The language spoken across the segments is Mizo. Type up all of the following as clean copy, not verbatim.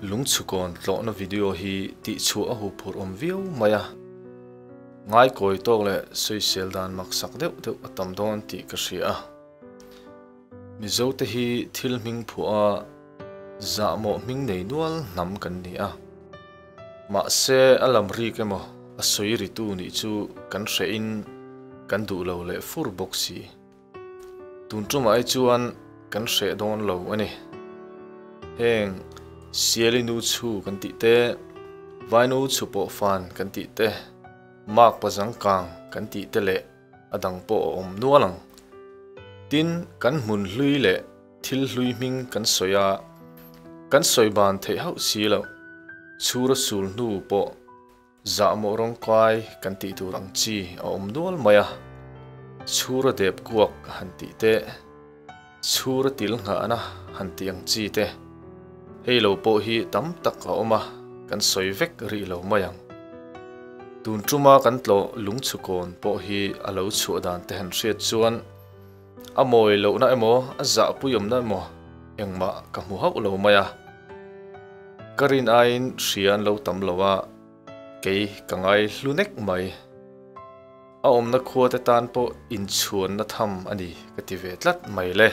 Lungchhukawn tlawhna video hi tihchhuah a huphurh awm viau mai a, ngaikawi tawk leh sawisel dan maksak deuh deuh a tam dawn tih ka hria a. Mizote hi thil hming phuah a zahmawh hming nei nual hnam kan ni a. Mahse a lam rik emaw a sawi ritu nih chu kan hrehin kan duh lo leh fur bawk si. Tun tumah hi chuan kan hreh dawn lo a ni. Heng Siali nu chhu kan tih te, Vainu chhu pawh fan kan tih te, Mak pazang kang kan tih te leh a dang pawh a awm nual ang. Tin, kan hmun hlui leh thil hlui hming kan sawi a, kan sawi ban theih hauh si loh. Chhura sul hnu pawh Zahmawh rawngkai kan tih tur ang chi a awm nual mai a, chhura dep kuak han tih te, chhura til nghahna han tih ang chi te, hei lo pawh hi tam tak a awm a, kan sawi vek rih lo mai ang. Tun tuma kan tlawh lungchhukawn pawh hi a lo chhuah dan te han hriat chuan a mawi lohna emaw a zahpuiawmna emaw engmah ka hmu hauh lo mai a. Ka rin aiin hria an lo tam lo a, kei ka ngai hlu nek mai. A awmna khua te tan pawh inchhuanna tham a ni ka ti ve tlat mai le.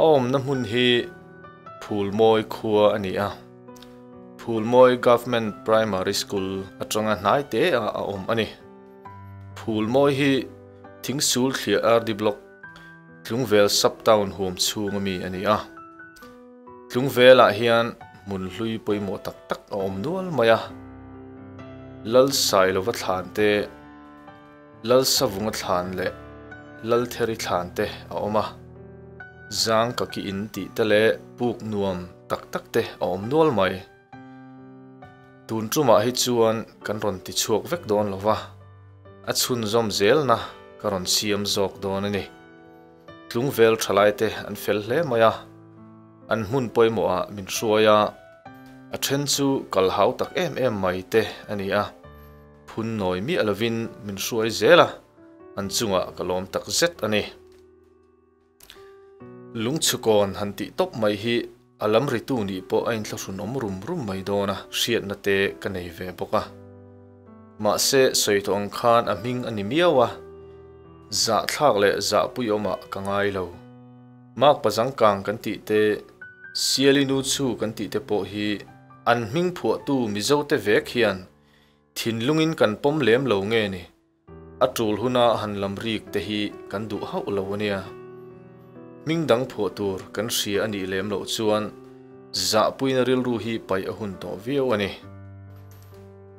A awmna hmun hi Phulmawi khua a ni a, Phulmawi Government Primary School atanga hnai te ah a awm a ni. Phulmawi hi Thingsul Thliah RD Block, Tlungvel Sub-Town huam chhung ami a ni a. Tlungvelah hian hmun hlui pawimawh tak tak a awm nual mai a. Lal Sailova thlan te, Lal Savunga thlan leh Lal Theri thlan te a awm a. Zang ka ki in tih te leh puk nuam tak tak te a awm nual mai. Tun tumah hi chuan kan rawn ti chhuak vek dawn lo va, a chhunzawm zelna ka rawn siam zawk dawn a ni. Tlungvel thalaite an fel hle mai a, an hmun pawimawhah min hruai a, a then chu kal hau tak em em mai te a ni a, phun nawi miah lovin min hruai zel a, an chungah ka lawm tak zet a ni. Lungchhukawn han tih tawp mai hi a lam ritu nih pawh a inthlahrun awm rum rum mai dawn a, hriatna te ka nei ve bawk a. Mahse, sawi tawh ang khan a hming a ni miau a, zahthlak leh zahpuiawmah ka ngai lo. Mak pazangkang kan tih te, Siali nu chu kan tih te pawh hi an hming phuahtu Mizote vek hian thinlungin kan pawm lem lo nge ni? A tul huna han lam rik te hi kan duh hauh lo a nia. Hming dang phuah tur kan hria a nih lem loh chuan zahpuina rilru hi paih a hun tawh viau a ni.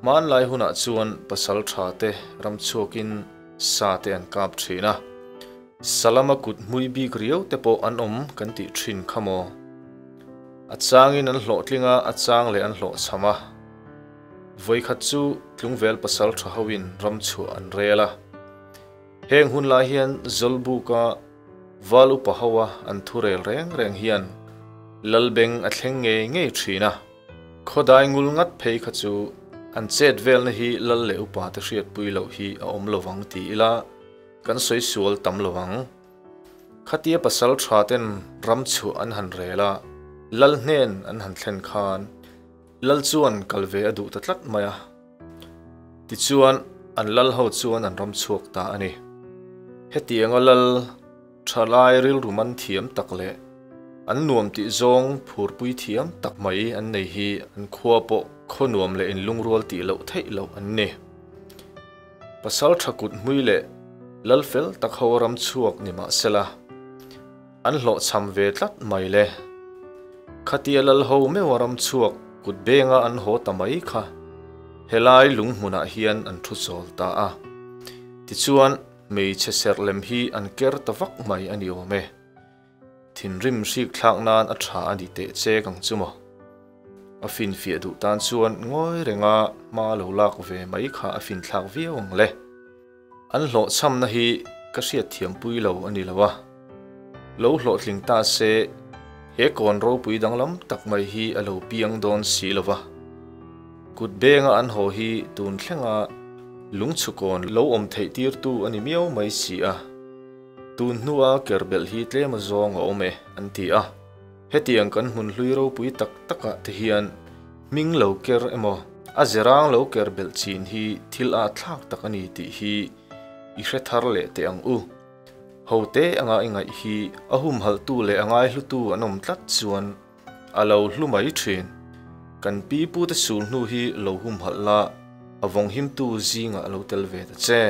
Hmanlai hunah chuan pasal tha te ram chhuakin sa te an kap thin a, Salama kut hmui bik riau te pawh an awm kan tih thin kha maw? A changin an hlawhtling a, a chang leh an hlawhchham a. Vawikhat chu Tlungvel pasal tha hoin ram chhuah an rel a. Heng hun lai hian Zawlbuka val upa hoa an thu rel reng reng hian Lalbeng a thleng ngei ngei thin a. Khawdai ngul ngat phei kha chu an chet velna hi Lal leh upa te hriatpui loh hi a awm lovang ti ila kan sawi sual tam lovang. Khatia pasal tha ten ram chhuah an han rel a, Lal hnen an han thlen khan Lal chuan kal ve a duh ta tlat mai a. Tichuan, an lal ho chuan an ram chhuak ta a ni. Hetianga lal thalai rilru man thiam tak leh an nuam tih zawng phurpui thiam tak mai an nei hi an khua pawh khaw nuam leh inlungrual tih loh theih loh an ni. Pasal tha kut hmui leh lal fel tak ho ram chhuak ni mah sela, An hlawhchham ve tlat mai le. Khatia lal ho meuh a ram chhuak kut benga an haw ta mai kha helai lung hmunah hian an thu chawl ta a. Tichuan, hmeichhe serh lem hi an ker ta vak mai a ni awm e. Thinrim hrik thlak nan a tha a ni teh chek ang chu maw. A finfiah duh tan chuan ngawi renga hma lo lak ve mai kha a finthlak viau ang le. An hlawhchhamna hi ka hriatthiampui lo a ni lo a, lo hlawhtling ta se he kawn ropui danglam tak mai hi a lo piang dawn si lo va. Kut benga an haw hi tun thlenga lungchhukawn lo awm theih tirtu a ni miau mai si a, tun hnua ker belh hi tlem azawng a awm e an ti a. Hetiang kan hmun hlui ropui tak takah te hian hming lo ker emaw, a zerang lo ker belh chin hi thil a thlak tak a ni tih hi i hre thar leh teh ang u. Ho te anga i ngaih hi a humhalhtu leh a ngaihlutu an awm tlat chuan a lo hlu mai thin. Kan pi pute sul hnu hi lo humhalh la, a vawnghimtu zingah lo tel ve ta che.